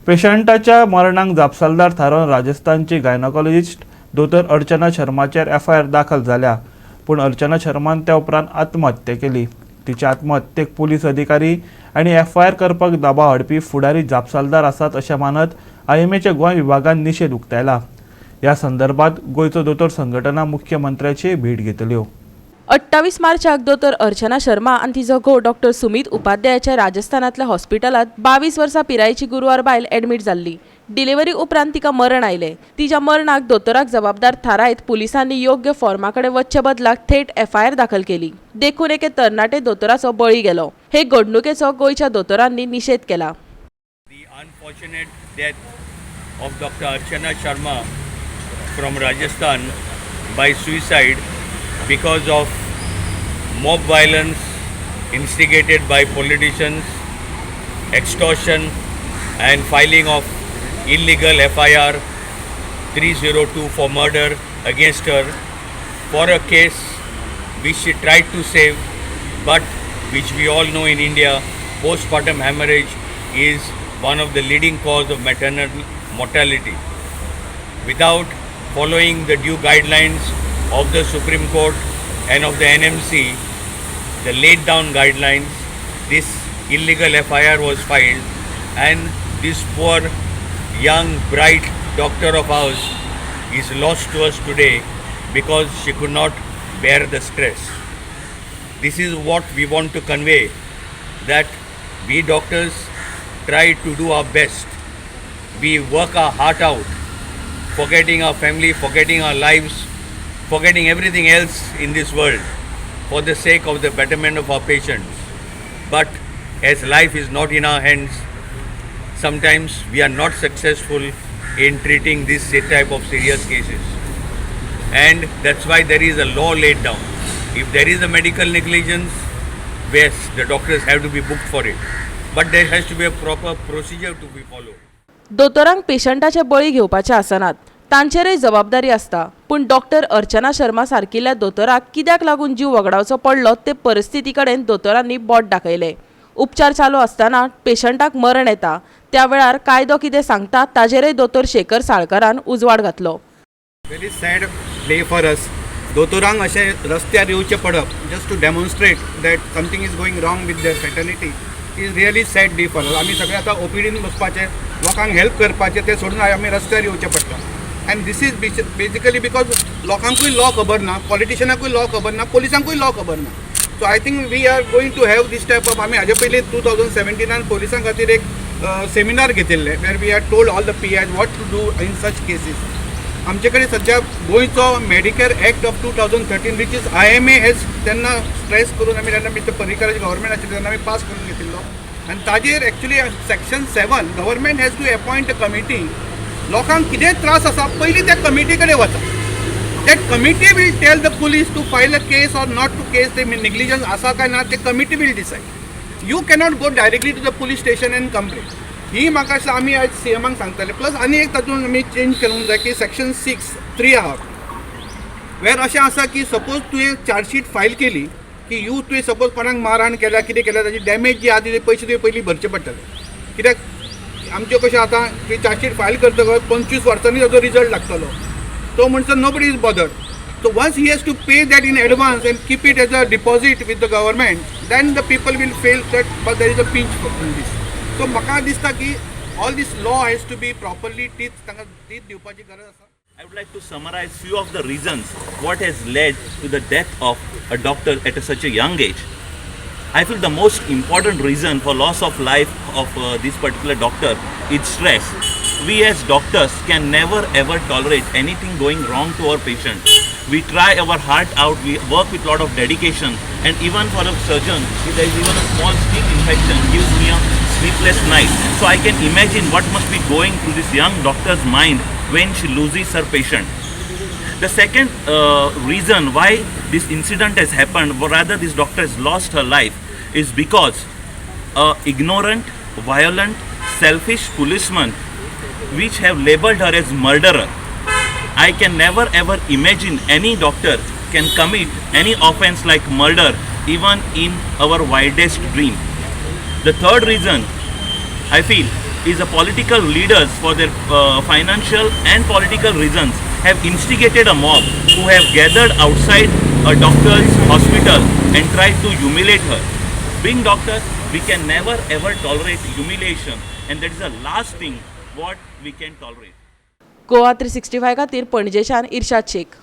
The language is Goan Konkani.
पेशंटाच्या मरणाक जापसालदार थारोवन राजस्थानची गायनॉकॉलॉजिस्ट दोतोर अर्चना शर्माचेर एफआयआर दाखल जाल्या. पूण अर्चना शर्मान त्या उपरांत आत्महत्या केली. तिच्या आत्महत्येक पुलीस अधिकारी आनी एफआयआर करपाक दबाव हाडपी फुडारी जापसालदार आसात अशें मानत आयएमएच्या गोंय विभागान निशेध उक्तायला. ह्या संदर्भात गोंयचो दोतोर संघटना मुख्यमंत्र्याची भेट घेतल्यो. 28 मार्चाक दोतोर अर्चना शर्मा आनी तिजो घोव डॉक्टर सुमीत उपाध्यायाच्या राजस्थानांतल्या हॉस्पिटलांत 22 वर्सां पिरायेची गुरवार बायल एडमीट जाल्ली. डिलिव्हरी उपरांत तिका मरण आयलें. तिच्या मरणाक दोतोराक जबाबदार थारायत पुलिसांनी योग्य फॉर्मा कडेन वचचे बदलाक थेट एफआयआर दाखल केली. देखून एके तरणाटे दोतोराचो बळी गेलो. हे घडणुकेचो गोंयच्या दोतोरांनी निशेध केला. The unfortunate death of Dr. Archana Sharma from Rajasthan by suicide because of mob violence instigated by politicians, extortion, and filing of illegal FIR 302 for murder against her for a case which she tried to save, but which we all know in India, postpartum hemorrhage is one of the leading cause of maternal mortality. Without following the due guidelines of the Supreme Court and of the NMC, the laid down guidelines, this illegal FIR was filed, and this poor, young, bright doctor of ours is lost to us today because she could not bear the stress. This is what we want to convey, that we doctors try to do our best. We work our heart out, forgetting our family, forgetting our lives, forgetting everything else in this world for the sake of the betterment of our patients. But as life is not in our hands, sometimes we are not successful in treating this type of serious cases. And that's why there is a law laid down. If there is a medical negligence, yes, the doctors have to be booked for it. But there has to be a proper procedure to be followed. दोतोरांक पेशंटाचे बळी घेवपाचे आसनात, तांचेरय जबाबदारी आसता. पूण डॉक्टर अर्चना शर्मा सारकिल्ल्या दोतोराक कित्याक लागून जीव वगडावचो पडलो ते परिस्थिती कडेन दोतोरांनी बोट दाखयलें. उपचार चालू आसतना पेशंटाक मरण येता त्या वेळार कायदो कितें सांगता ताजेरय दोतोर शेखर साळकारान उजवाड घातलो. Very sad day for us. दोतोरांक अशें रस्त्यार येवचें पडप just to demonstrate that something is going wrong with the fraternity is really sad day for us. आमी सगळे आतां ओपीडीन बसपाचें, लोकांक हेल्प करपाचें, तें सोडून आमी रस्त्यार येवचें पडटा. And this is basically because लोकांकूय लॉ खबर ना, पॉलिटिशनाकूय लॉ खबर ना, पोलिसांकूय लॉ खबर ना. So I think we are going to have this type of, आमी हाजे पयलीं 2017नान पोलिसां खातीर एक सेमिनार घेतिल्ले where we are told all the PIs what to do in such cases. आमचे कडेन सध्या गोंयचो Medicare Act of 2013, which is IMA has तेन्ना स्ट्रेस करून आमी तेन्ना मिस्टर पर्रीकराचे गव्हर्मेंट आशिल्लें तेन्ना आमी पास करून घेतिल्लो. आनी ताजेर actually section 7, government has to appoint a committee. लोकांक कितेंय त्रास आसा, पयलीं त्या कमिटी कडेन वचा. That committee will tell the police to file a case or not to case. ते negligence आसा काय ना ते committee will decide. You cannot go directly to the police station and complain. ही म्हाका दिसता आमी आयज सी एमाक सांगतले. प्लस आनी एक तातूंत आमी चेंज करूंक जाय की सेक्शन 6(3) आहा, वेर अशें आसा की सपोज तुवें चार्जशीट फायल केली की you तुवें सपोज कोणाक मारहाण केल्या, कितें केल्या, ताजी डॅमेज जी आहा ती पयशे तुवें पयलीं भरचे पडटले. कित्याक आमच्यो कशें आतां तुवें चार्जशीट फायल करतकच 25 वर्सांनी ताजो रिजल्ट लागतलो. तो म्हणसर nobody is bothered. So once he has to pay that in advance and keep it as a deposit with the government, then the people will feel that, but there is a pinch in this. So म्हाका दिसता की all this law has to be properly teach, तांकां टीच दिवपाची गरज आसा. I would like to summarize few of the reasons what has led to the death of a doctor at such a young age. I feel the most important reason for loss of life of this particular doctor is stress. We as doctors can never ever tolerate anything going wrong to our patient. We try our heart out, we work with lot of dedication, and even for a surgeon, if there is even a small skin infection, gives me a sleepless night. So I can imagine what must be going through this young doctor's mind when she loses her patient. The second reason why this incident has happened, or rather this doctor has lost her life, is because a ignorant, violent, selfish policeman which have labeled her as murderer. I can never ever imagine any doctor can commit any offense like murder, even in our wildest dream. The third reason I feel is a political leaders for their financial and political reasons have instigated a mob who have gathered outside a doctor's hospital and tried to humiliate her. Being doctors, we can never ever tolerate humiliation, and that is the last thing what we can tolerate. Goa 365 खातीर पणजेच्यान इर्शाद शेख.